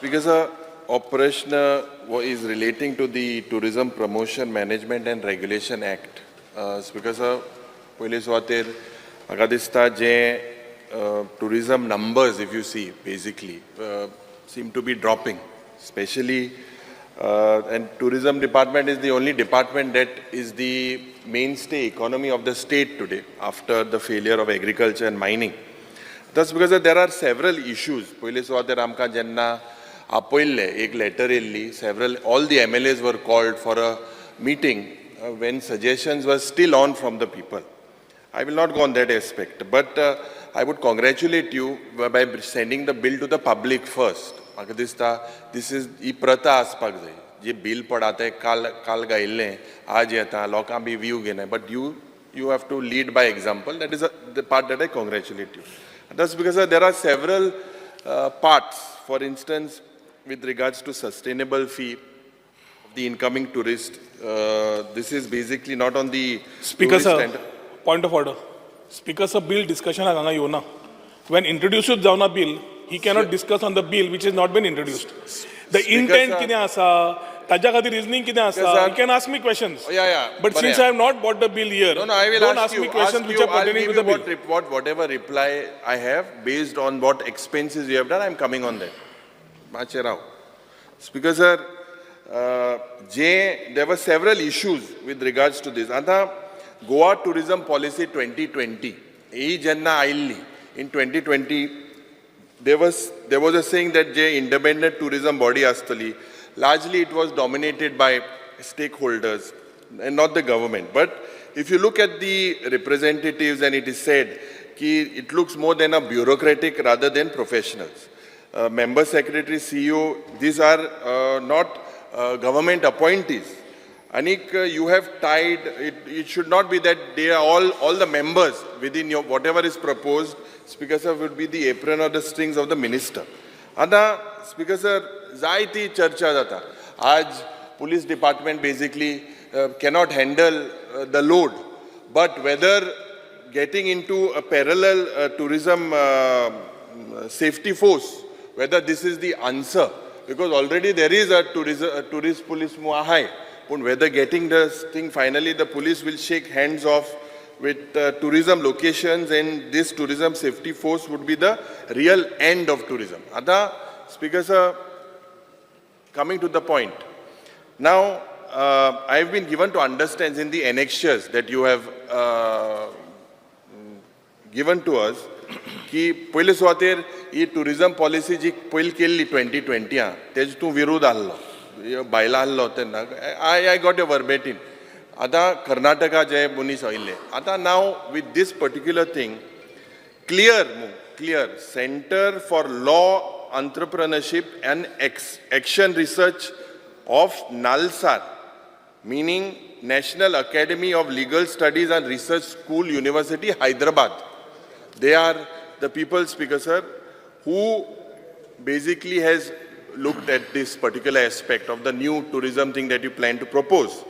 Speaker sir, हो प्रश्न is relating to the Tourism Promotion Management and Regulation Act. Speaker sir, पयले सुवातेर म्हाका दिसता जे tourism numbers, if you see, basically seem to be dropping, specially, and tourism department is the only department that is the mainstay economy of the state today after the failure of agriculture and mining. That's because there are several issues. पयले सुवातेर आमकां जेन्ना आपयल्ले, एक letter येयल्ली, several, all the MLAs were called for a meeting when suggestions were still on from the people. I will not go on that aspect, but I would congratulate you by sending the bill to the public first. म्हाका दिसता this is ही प्रथा आसपाक जाय. जे bill पड आतां काल काल गायिल्लें आज येता, लोकां बी व्यू घेना, but you have to lead by example. That is the part that I congratulate you. That's because there are several parts. For instance, with regards to sustainable fee of the incoming tourist, this is basically not on the Speaker tourist sir, and point of order. Speaker sir, bill discussion हांगा येवना. When introduced जावना bill, he cannot discuss on the bill which has not been introduced. The Speaker intent sir- कितें आसा, ताच्या खातीर reasoning कितें आसा, sir- he can ask me questions. Yeah. But बरें. Since I have not brought the bill here, No, I will don't ask ask you. me questions ask which you, are I'll pertaining give to the you bill. Whatever reply I have based on what expenses you have done, I'm coming on that. मातशें राव. Speaker sir, J, there were several issues with regards to this. आतां Goa tourism policy 2020 ही जेन्ना आयिल्ली, in 2020 there was a saying that J independent tourism body आसतली, largely it was dominated by stakeholders and not the government. But if you look at the representatives, and it is said की it looks more than a bureaucratic rather than professionals. Member secretary, CEO, these are not government appointees. Anik, you have tied, it should not be that they are all the members within your, whatever is proposed, Speaker sir, would be the apron or the strings of the minister. आतां Speaker sir, जायती चर्चा जाता. आज police department basically cannot handle the load, but whether getting into a parallel tourism safety force, whether this is the answer, because already there is a tourist police आहाय, पूण whether getting this thing, finally the police will shake hands off with tourism locations and this tourism safety force would be the real end of tourism. आतां Speaker sir, coming to the point. Now, I have been given to understand in the annexures that you have given to us की पयले सुवातेर ही tourism policy जी पयली केल्ली 2020, तेजे तूं विरोध आहलो, बायलां आहलो तेन्ना. I got a verbatim. आतां कर्नाटका जे मनीस आयिल्ले, आतां now with this particular thing, clear, clear Center for Law, Entrepreneurship and Action Research of NALSAR, meaning National Academy of Legal Studies and Research School, University, Hyderabad. They are the people, Speaker sir, who basically has looked at this particular aspect of the new tourism thing that you plan to propose.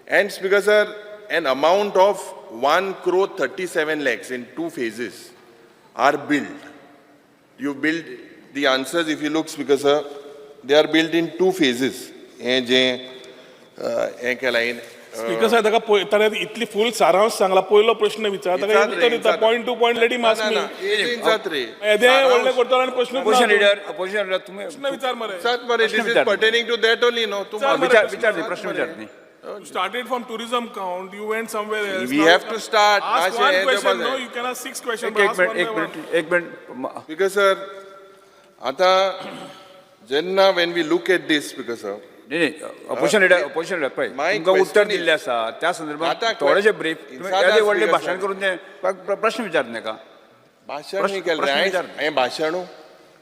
And Speaker sir, an amount of 1 crore 37 lakhs in two phases are billed. You build the answers, if you look, Speaker sir, they are built in two phases. हे जे हें केलां speaker साहेब, ताका ताणें इतली फूल सारांश सांगला. पयलो प्रश्न विचार ताका, विचार रे, उत्तर दिता. विचार. Point to point, let him ask ना, मी. ना, विचार रे. येदें व्हडलें करतलो आनी प्रश्नूच ना. अपोजिशन लिडर, अपोजिशन लिडर, तुम्ही प्रश्न विचार मरे. विचार मरे, this is विचार. Pertaining to that only, no? तूं विचार मरे. विचार, विचार न्ही, प्रश्न विचार न्ही. You started from tourism count, you went somewhere else. We Now have to start. Ask मातशें one हें question, जावपा no? जाय. You can ask six questions, एक but एक ask one minute, एक by one. Minute, एक मिनिट. Because sir, आतां जेन्ना when we look at this, because sir, नाही नाही, अपोजिशन लिडर, अपोजिशन लिडर, पळय, My तुमकां उत्तर question is- दिल्लें आसा त्या संदर्भात आतां थोडेशें ब्रीफ तुम्ही सादा येदें व्हडलें speaker भाशण sir. करून ते प्रश्न विचार नाका. भाशण प्रश्न- न्ही केलें प्रश्न हांवें. विचार. हांवें भाशणू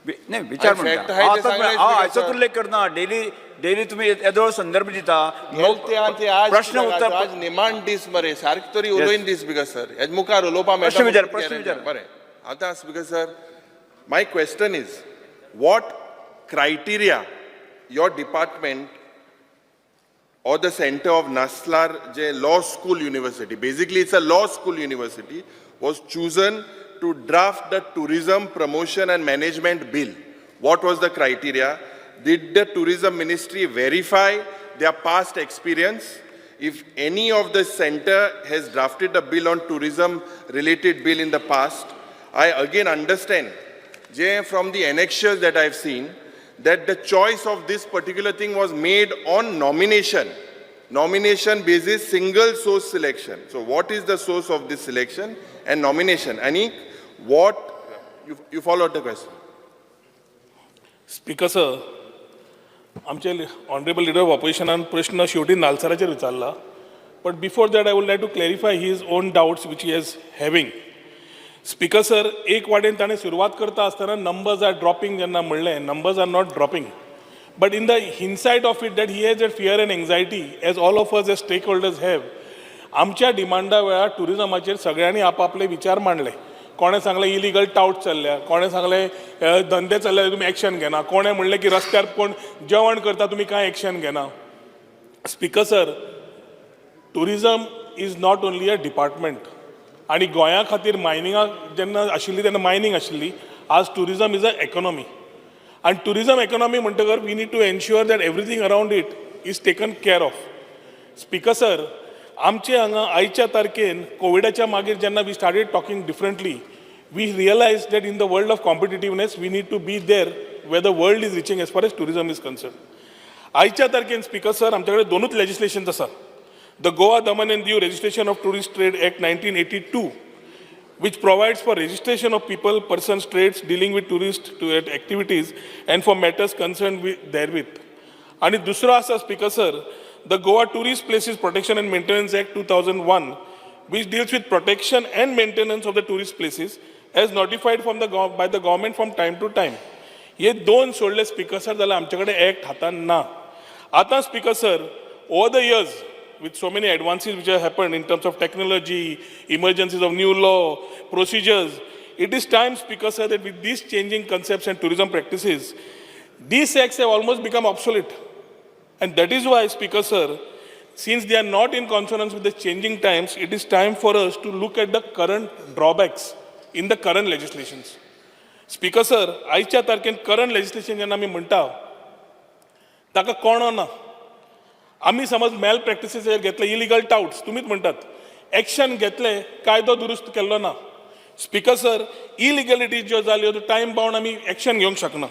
नाही, विचार हांवें म्हणटा fact आहे ते हांव आतां सांगलें, हांव speaker हाचोच sir. उल्लेख करना. डेली डेली तुम्ही येदो संदर्भ दिता. गेल ते आनी ते आज प्रश्न कित्याक उत्तर आज निमाण दीस मरे, सारकें तरी उलोवन दीस because sir, हेज मुखार उलोवपा मेळटा. प्रश्न विचार, प्रश्न विचार. बरें, आतां Speaker sir, my question is, what criteria your department or the center of NALSAR J Law School University, basically it's a law school university, was chosen to draft the Tourism Promotion and Management Bill? What was the criteria? Did the tourism ministry verify their past experience? If any of the center has drafted a bill on tourism related bill in the past, I again understand, Jay, from the annexures that I've seen, that the choice of this particular thing was made on nomination. Nomination basis, single source selection. So what is the source of this selection and nomination? Anik, what, you followed the question? Speaker sir, आमचे honourable leader of ऑपोजिशनान प्रश्न शेवटी नालसराचेर विचारला, but before that I would like to clarify his own doubts which he is having. Speaker sir, एक वाटेन ताणें सुरवात करता आसतना नंबर्स are dropping जेन्ना म्हणलें, numbers are not dropping, but in the inside of it that he has a fear and anxiety, as all of us as stakeholders have. आमच्या डिमांडा वेळार टुरिजमाचेर सगळ्यांनी आपापले विचार मांडले. कोणें सांगलें इलिगल टावट चल्ल्या, कोणें सांगलें धंदे चल्ल्या तुमी एक्शन घेना, कोणें म्हणलें की रस्त्यार कोण जेवण करता तुमी कांय एक्शन घेना. Speaker sir, tourism is not only a department आनी गोंया खातीर मायनिंगाक जेन्ना आशिल्ली तेन्ना मायनींग आशिल्ली. आज टुरिजम is a economy आनी टुरिजम इकॉनॉमी म्हणटकर we need to ensure that everything around it is taken care of. Speaker sir, आमचे हांगा आयच्या तारखेन कोविडाच्या मागीर जेन्ना we started talking differently, we realize that in the world of competitiveness we need to be there where the world is reaching as far as tourism is concern. आयच्या तारखेन speaker sir, आमचे कडेन दोनूच लेजिस्लेशन्स आसा. The Goa, Daman and Diu Registration of Tourist Trade Act 1982, which provides for registration of people, persons, trades dealing with tourist to activities and for matters concerned with therewith. आणि दुसरो आसा speaker sir, the Goa Tourist Places Protection and Maintenance Act 2001, which deals with protection and maintenance of the tourist places as notified from the by the government from time to time. हे दोन सोडले speaker sir जाल्यार आमचे कडेन act हातान ना. आतां speaker sir, over the years, with so many advances which have happened in terms of technology, emergencies of new law, procedures, it is time, Speaker sir, that with these changing concepts and tourism practices, these acts have almost become obsolete. And that is why, Speaker sir, since they are not in consonance with the changing times, it is time for us to look at the current drawbacks in the current legislations. Speaker sir, आयच्या तारखेन current legislation जेन्ना आमी म्हणटा ताका कोणो ना. आमी समज mail प्रॅक्टिसीचेर घेतले, इलिगल टावट्स तुमीच म्हणटात, एक्शन घेतले, कायदो दुरुस्त केल्लो ना. स्पीकर सर, इलिगलिटी ज्यो जाल्यो त्यो टायम बाउंड आमी एक्शन घेवंक शकना.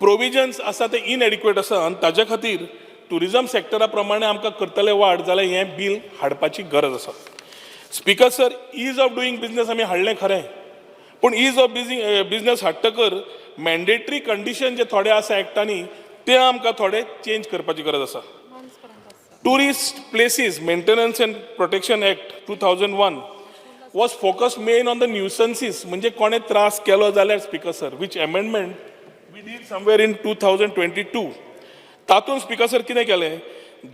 प्रोविजन्स आसा ते इनएडिक्वेट आसा आनी ताज्या खातीर टुरिजम सेक्टरा प्रमाणे आमकां करतले वाड जाल्यार हें बील हाडपाची गरज आसा. Speaker sir, ease of doing business आमी हाडलें खरें, पूण is of business हाडटकर mandatory condition जे थोडे आसा एक्टांनी ते आमकां थोडे चेंज करपाची गरज आसा. Tourist Places Maintenance and Protection Act 2001 was focused main on the nuisances, म्हणजे कोणें त्रास केलो जाल्यार, speaker sir, which amendment we did somewhere in 2022. तातूंत स्पीकर सर कितें केलें,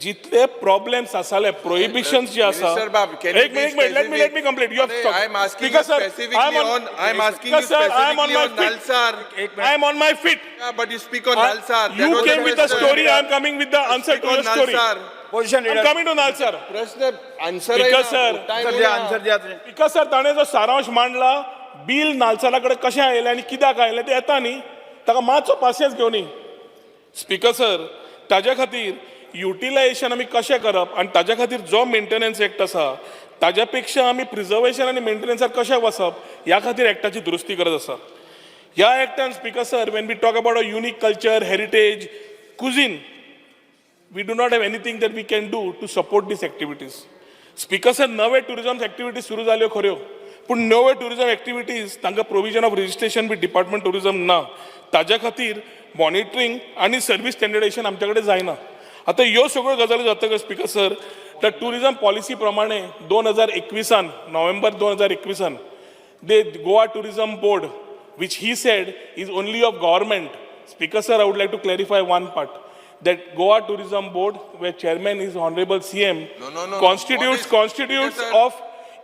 जितले प्रॉब्लेम्स आसाले, प्रोहिबिशन्स जे आसा. Minister Bab, can you एक be minute, एक minute, let me let me complete. You Arey, I am asking you specifically on, I am asking you sir, I am on specifically my on feet. Nalsar. I am on my feet. Yeah, but you speak on Nalsar. That You was the came with a question. Story, I am coming with the answer Speak to your on story. Nalsar. Position I am leader. Coming to Nalsar. प्रश्न answer Speaker sir. Answer द्या, answer द्या तुमी. Speaker sir, ताणें जो सारांश मांडला, bill नालसारा कडेन कशें आयलें आनी कित्याक आयलें तें येता न्ही, ताका मातसो पासियेंस घेवनी. स्पीकर सर, ताज्या खातीर युटिलायझेशन आमी कशें करप आनी ताज्या खातीर जो मेंटेनन्स एक्ट आसा ताज्या पेक्षा आमी प्रिजर्वेशन आनी मेंटेनन्सार कशें वचप ह्या खातीर एक्टाची दुरुस्ती गरज आसा. ह्या एक्टान, speaker sir, when we talk about a unique culture, heritage, cuisine, we do not have anything that we can do to support these activities. Speaker sir, नवे टुरिझम एक्टिविटीज सुरू जाल्यो खऱ्यो, पूण नव्यो टुरिझम एक्टिविटीज तांकां provision of registration with department tourism ना. ताज्या खातीर monitoring आनी सर्वीस स्टँडर्डेशन आमचे कडेन जायना. आतां ह्यो सगळ्यो गजाली जातकच स्पीकर सर, तर टुरिझम पॉलिसी प्रमाणे 2021आन, नोव्हेंबर 2021आन, the Goa Tourism Board, which he said is only of government. Speaker sir, I would like to clarify one part. That Goa Tourism Board, where chairman is Honorable CM, No. constitutes What is- constitutes Speaker sir. Of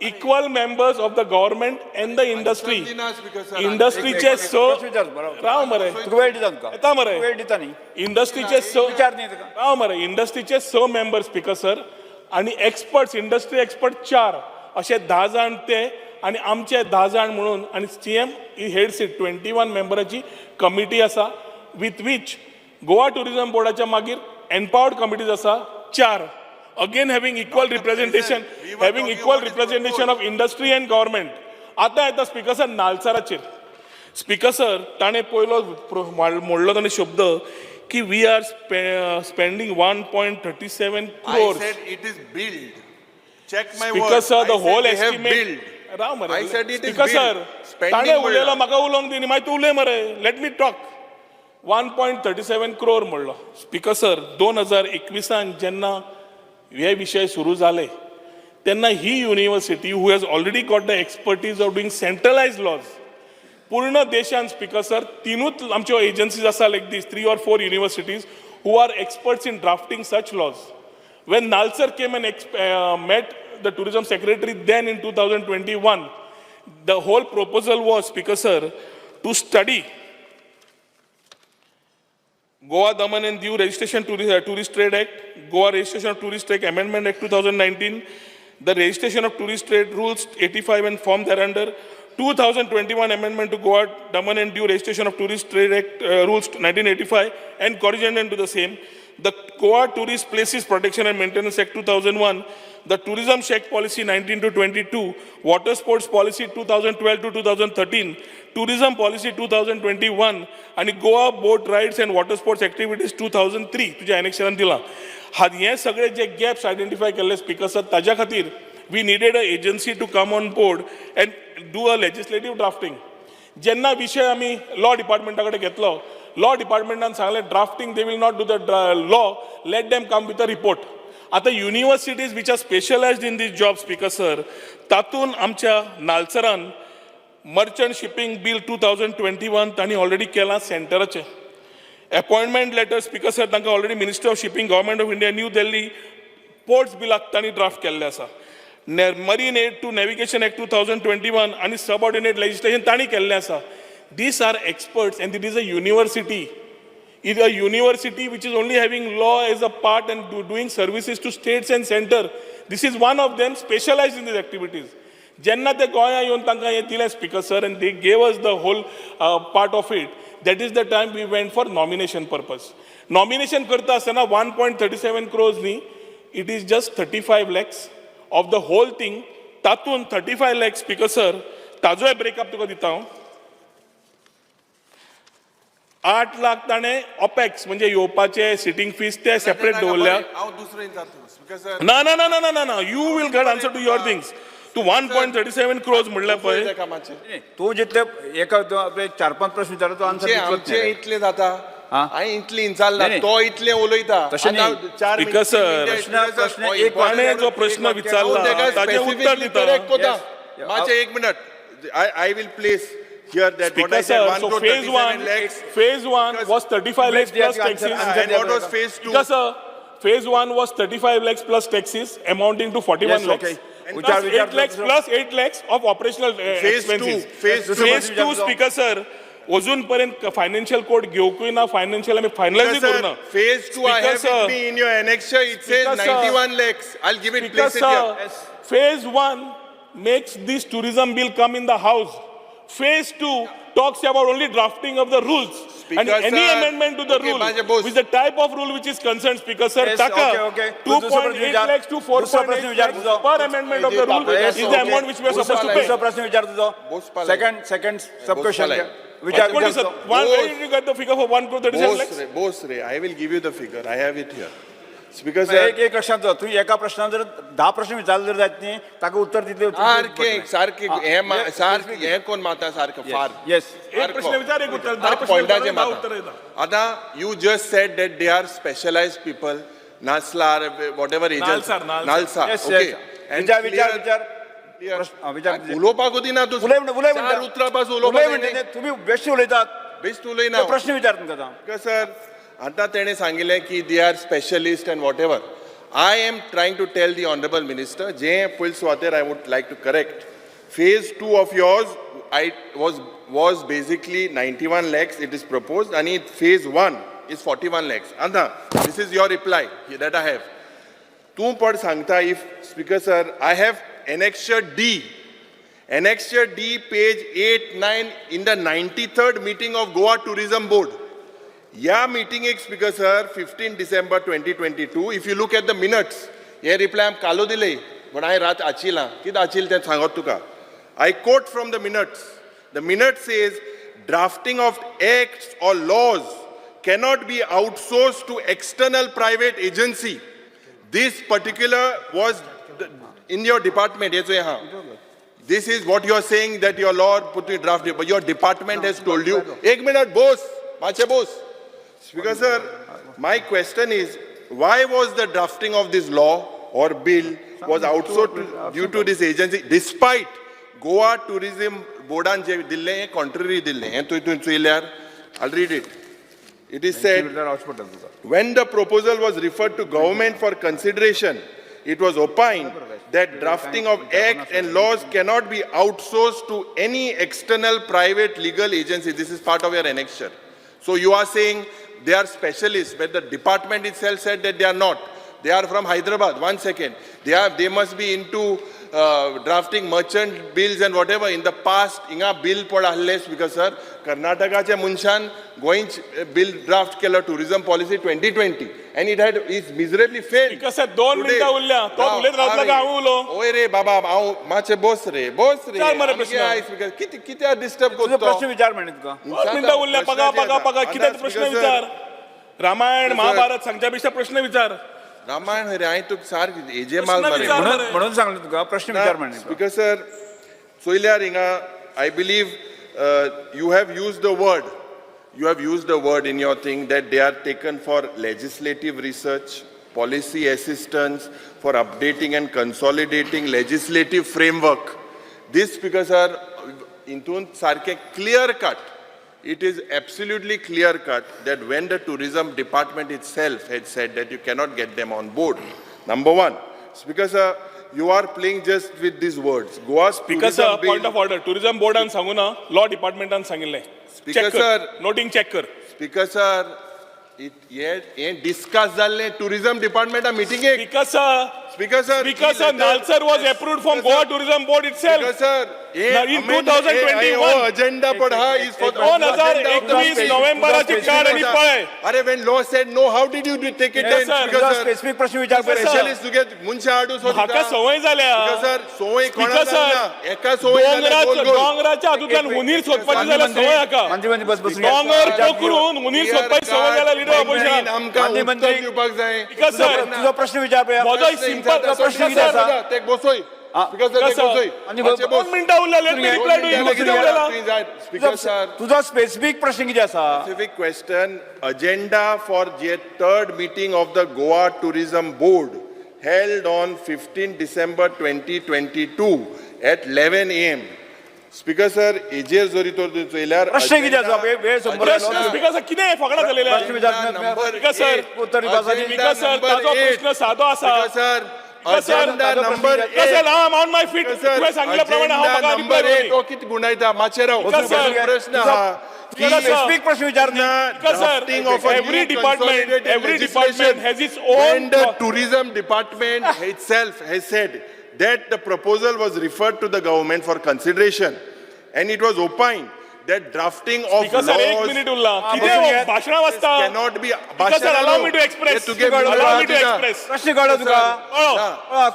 equal members of the government and the industry. Answer दिना, Speaker sir. इंडस्ट्रीचे स प्रश्न विचार बरोबर. राव मरे. तुका वेळ दिता तुका. येता मरे. वेळ दिता न्ही. इंडस्ट्रीचे स विचार न्ही तुका. राव मरे. इंडस्ट्रीचे स मेंबर, स्पीकर सर, आणि एक्सपर्ट्स, इंडस्ट्री एक्सपर्ट चार, असे 10 जाण ते आणि आमचे 10 जाण म्हणून आणि CM heads it. 21 मेंबराची committee आसा, with which गोवा टुरिझम बोर्डाच्या मागीर एम्पावर्ड कमिटीज आसा चार, again having equal representation, We were having talking equal about is representation of industry and government. आतां येता स्पिकर सर नालसाराचेर. स्पिकर सर, ताणें पयलो मोडलो ताणें शब्द की we are spending 1.37 I crores. Said it is billed. Check my speaker words. Sir, the I said whole they have estimate billed. राव मरे. I said it is speaker sir, billed. Spending ताणें उलयलो, म्हणला. म्हाका उलोवंक दिनी, मागीर तूं उलय मरे. Let me talk. 1.37 crore म्हणलो. स्पिकर सर, 2021 जेन्ना हे विशय सुरू जाले तेन्ना ही university who has already got the expertise of doing centralised laws पूर्ण देशान, स्पिकर सर, तिनूच आमच्यो एजन्सीज आसा, like these three or four universities who are experts in drafting such laws. When NALSAR came and met the tourism secretary then in 2021, the whole proposal was, Speaker sir, to study Goa Daman and Diu Registration Tourist Trade Act, Goa Registration of Tourist Trade Amendment Act 2019, the Registration of Tourist Trade Rules 85 and form thereunder, 2021 Amendment to Goa Daman and Diu Registration of Tourist Trade Act Rules 1985 and corrigendum to the same, the Goa Tourist Places Protection and Maintenance Act 2001, the Tourism Shack Policy 19 to 22, Water Sports Policy 2012 to 2013, Tourism Policy 2021 आणि Goa boat rides and water sports activities 2003 तुझ्या एनेक्शरान दिलां. हा, हे सगळे जे gaps identify केल्ले speaker sir, ताज्या खातीर we needed a agency to come on board and do a legislative drafting. जेन्ना विशय आमी लॉ डिपार्टमेंटा कडेन घेतलो, लॉ डिपार्टमेंटान सांगलें, drafting they will not do the law, let them come with a report. आतां universities which are specialised in this job, speaker sir, तातूंत आमच्या नालसरान merchant shipping bill 2021 तांणी ऑलरेडी केलां. सेंटराचें अपॉयंटमेंट लेटर, स्पिकर सर, तांकां already Ministry of Shipping, Government of India, New Delhi, ports बिलाक तांणी draft केल्लें आसा. Marine Aid to Navigation Act 2021 आनी सबऑर्डिनेट लेजिस्लेशन तांणी केल्लें आसा. These are experts and it is a university, is a university which is only having law as a part and doing services to states and center. This is one of them specialized in these activities. जेन्ना ते गोंया येवन तांकां हें दिलें, speaker sir, and they gave us the whole part of it, that is the time we went for nomination purpose. Nomination करता आसतना 1.37 crores न्ही, it is just 35 lakhs of the whole thing. तातूंत 35 lakhs, speaker sir, ताजोय ब्रेकअप तुका दिता हांव. 8 लाख ताणें opex म्हणजे येवपाचे सिटींग फीस ते सेपरेट दवरल्या. हांव दुसरें जाता स्पिकर सर. ना ना ना ना ना ना ना, you will get answer to your things. तूं 1.37 crores म्हणल्यार पळय. कामाचें. तूं जितले एका तूं आपले चार पांच प्रश्न विचारता, तो आन्सर आमचे आमचे इतले जाता. हा? हांवें इतले विचारला, नाही, तो इतले उलयता. तशें नाही. आतां चार Speaker sir, प्रश्न एक ताणें जो प्रश्न विचारला ताजें उत्तर दिता. कोता. Yes. मातशें एक minute. I will place here that what speaker I sir, said, so phase 1.37 one lakhs. Phase one was 35 lakhs plus taxes. And what was phase two? Speaker sir, phase one was 35 lakhs plus taxes amounting to 41 Yes, lakhs. okay. And विचार- plus विचार 8 lakhs दुसरो. Plus 8 lakhs of operational Phase two, expenses. Phase two. Phase विचार two, दुसरो. Speaker sir, अजून पर्यंत financial code घेवंकूय ना, financial आमी finalise Sir, करूं ना. phase two I Speaker have sir. with me in your annexure. It says Speaker sir. 91 lakhs. I'll give it, Speaker place it sir, here. Phase one makes this tourism bill come in the house. Phase two talks about only drafting of the rules. Speaker And any sir, amendment to the okay, rule, माझे boss. with the type of rule which is concerned, Speaker sir, Yes, taka, okay, okay. दुसरो प्रश्न 2.8 विचार. Lakhs to दुसरो प्रश्न 4.8 विचार lakhs तुजो. per amendment of the rule Yes, is the okay. amount which we are supposed to pay. दुसरो प्रश्न विचार तुजो. बोस पालय. सेकंड सब बोस क्वेश्चन पालय. विचार What विचार is it? तुजो. One, Boss. Where did you get the figure for 1 crore 37 Bose lakhs? रे, Bose रे. I will give you the figure. I have it here. Speaker sir, एक एक लक्षात ठेव. तू एका प्रश्नान जर 10 प्रश्न विचारले जर जायत न्ही, ताका उत्तर दितले. सारकें सारकें हें सारकें हें कोण माता सारकें फार. येस. एक प्रश्न विचार, एक उत्तर. 10 प्रश्न पॉयंटाचे विचार, 10 माता. उत्तर येता. आतां you just said that they are specialised people, NALSAR, whatever agency. NALSAR, NALSAR. NALSAR, yes. Okay. विचार विचार विचार प्रश्न- हा, विचार उलोवपाक दिना तूं. उलय म्हणटा, उलय चार म्हणटा. उतरां पासून उलय उलोवपाक म्हणटा जायना. न्ही, तुमी बेश्टे उलयतात. बेश्ट उलयना. ते प्रश्न विचार तुमकां आतां. सर, आतां तेणें सांगिल्लें की they are specialist and whatever. I am trying to tell the honourable minister, जे पयले सुवातेर I would like to correct, phase two of yours I was basically 91 lakhs it is propose आनी phase one is 41 lakhs. आतां this is your reply that I have. तूं पण सांगता, if speaker sir, I have annexure D. Annexure D, page 8, 9, in the 93rd meeting of Goa Tourism Board. ह्या मिटिंगेक, Speaker sir, 15 December 2022, if you look at the minutes, hey reply आम कालो दिले, पण हांवें रात आचिलां. कितें आचिल तें सांगत तुका. I quote from the minutes. The minute says, "Drafting of acts or laws cannot be outsourced to external private agency." This particular was in your department. Yes, yeah. This is what you are saying, that your law put it draft, but your department has told you. एक minute, boss, मातशें boss. Speaker sir, my question is, why was the drafting of this law or bill was outsourced due to this agency, despite Goa Tourism Boardan जे दिल्लें हें contrary दिल्लें हें तुवें चोयल्यार. I'll read it. It is said, "When the proposal was referred to government for consideration, it was opined that drafting of act and laws cannot be outsourced to any external private legal agency." This is part of your annexure. So you are saying they are specialists, but the department itself said that they are not. They are from Hyderabad. One second. They must be into drafting merchant bills and whatever. In the past, हिंगा bill पड आहले, Speaker sir, कर्नाटकाच्या मनशान Goa bill draft केलो, tourism policy 2020, and it had is miserably fail. Speaker sir, दोन मिनटां उरल्या. तो उलयत रावतलो काय हांव उलो? ओय रे बाबा, हांव मातशें बोस रे, बोस रे. विचार मरे प्रश्न. आमगे आयज, speaker, कितें कित्याक डिस्टर्ब तुजो करता? प्रश्न विचार म्हणे तुका. दोन मिनटां उरल्या. पगा पगा पगा कितें प्रश्न विचार. रामायण महाभारत सांगच्या पेक्षा प्रश्न विचार. रामायण रे, हांवें तुका सारकें हेजे माल प्रश्न मरे. विचार. म्हणून म्हणून सांगलें तुका, प्रश्न विचार म्हणे तुका. स्पीकर सर, चोयल्यार हिंगा I believe you have used the word, you have used the word in your thing that they are taken for legislative research, policy assistance, for updating and consolidating legislative framework. This, Speaker sir, हितून सारकें clear cut, it is absolutely clear cut that when the tourism department itself had said that you cannot get them on board. Number one, Speaker sir, you are playing just with these words. Goa's Speaker sir, tourism bill. Point of order. Tourism बोर्डान सांगू ना, law डिपार्टमेंटान सांगिल्लें. Speaker check कर. Sir. Noting check कर. Speaker sir, it हे हे discuss जाल्लें tourism डिपार्टमेंटा मिटिंगेक. Speaker sir, Speaker sir, Speaker sir, NALSAR was approved from Goa Tourism Board Speaker itself. Sir, हे Now, in 2021, agenda पण हा is for 2021 नोव्हेंबराची काढ आणि पळय. अरे, when law said no, how did you take it Yes, then? sir. Speaker तुजो sir, specific प्रश्न विचार Speaker पळय. sir. Specialist तुगे मनशां हाडून सोदता. म्हाका संवय जाल्या. स्पीकर सर, संवय स्पीकर कोणाक सर, जायना. एका संवय जाल्या, गोल गोल. दोंगराच्या हातूंतल्यान हुनीर सोदपाची जाल्यार संवय हाका. मंत्री मंत्री, बस बसून घे. दोंगर पोखरून हुनीर सोदपाची संवय जाल्या लिडर ऑपोजिशन. आमकां माननीय उत्तर मंत्री. दिवपाक जाय. स्पीकर सर, तुजो प्रश्न विचार पळय. म्हजो एक सिंपल प्रश्न कितें आसा? ते बसोय. स्पीकर सर, ते स्पीकर सर, बसोय. आनी मातशें बस. दोन मिनटां उरल्या. Let me reply to you. कितें उरलेला? स्पीकर सर, तुजो स्पेसिफीक प्रश्न कितें आसा? Specific question, agenda for the third meeting of the Goa Tourism Board held on 15 December 2022 at 11 a.m. Speaker sir, हेजेर जरी तर तूं चोयल्यार प्रश्न कितें आसा? वेळ संपलो. प्रश्न स्पीकर सर, कितें फकणां जालेलें? प्रश्न विचार. Number speaker sir, उत्तर दिवपाक स्पीकर सर, ताजो प्रश्न सादो आसा. Speaker sir, speaker sir, agenda number speaker sir, I am on my feet. तुवें सांगिल्ल्या प्रमाणे हांव म्हाका नंबर रिप्लाय 8. तो कितें गुंडायता? मातशें राव. स्पीकर सर, प्रश्न आहा की स्पीकर सर, स्पेसिफीक प्रश्न विचार न्ही. Speaker sir, drafting of a every new department, consolidated every legislation. department has its own When the tourism department itself has said that the proposal was referred to the government for consideration, and it was opined that drafting of speaker sir, एक laws minute उरला. बसून कितें घे. भाशणां वाचता? cannot be. Speaker sir, allow me to express. Allow me to express. प्रश्न कळ्ळो तुका? कळ्ळो.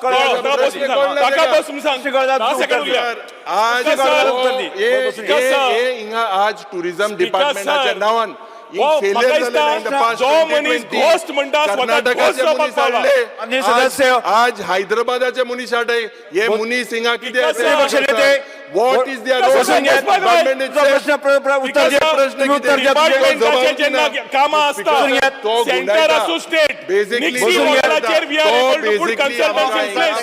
कळ्ळो, कळ्ळो. ताका बसून सांग. ताका बसून सांग. प्रश्न कळ्ळो, 10 सेकंड उरल्या. आज स्पीकर सर, उत्तर दी. स्पीकर सर, हे हिंगा आज टुरिझम स्पीकर डिपार्टमेंटाच्या सर, नावान हो, म्हाका दिसता जो मनीस घोस्ट म्हणटा, स्वता घोस्ट जावपाक पावला. माननीय सदस्य. आज हैदराबादाचे मनीस हाडे हे मनीस हिंगा कितें स्पीकर सर, पक्ष नेते. What is there speaker sir, तुजो प्रश्न उत्तर द्या. प्रश्न तुम्ही उत्तर द्या. डिपार्टमेंटाचे जेन्ना कामां आसता, तो सेंटर आसूं state, Basically, निक्सी वॉटराचेर we are able to put consultants in place.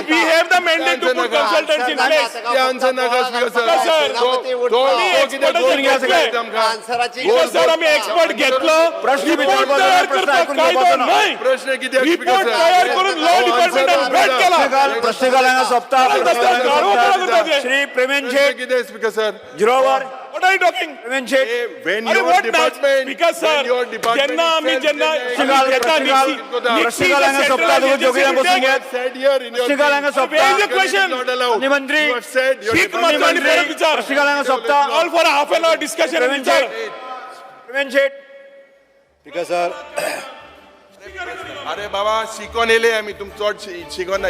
We have the mandate to put consultants in place. Answer नाका स्पीकर सर. सर, तो कितें गोल घेतले. गोल सर, आमी एक्सपर्ट घेतलो. प्रश्न रिपोर्ट विचारपाचो ना, तयार प्रश्न करपाक आयकून कायदो घेवपाचो ना. न्हय. प्रश्न कितें? रिपोर्ट तयार करून लॉ डिपार्टमेंटान भेट केला. प्रश्न काल हांगा सोंपता. गारवो करता ते. श्री प्रेमेन शेट कितें speaker sir? Zero What are you talking? Premen Shet. When अरे your what department, speaker sir, when your department जेन्ना आमी itself जेन्ना प्रश्नकाल, घेता प्रश्नकाल, प्रश्नकाल हांगा सोंपता. तुका जोगिराम बसून घेत. said here in your प्रश्नकाल हांगा सोंपता. Where is the question? Not allowed. माननीय मंत्री. You have said your शीक मारचो आनी परत विचार. प्रश्नकाल हांगा सोंपता. All for half an hour discussion Premen विचार. शेट. प्रेमेन शेट. स्पीकर सर, अरे बाबा, शिकोन येयले आमी, तुम चड शिकोन ना.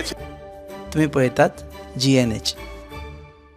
तुम्ही पळयतात जी एन एच.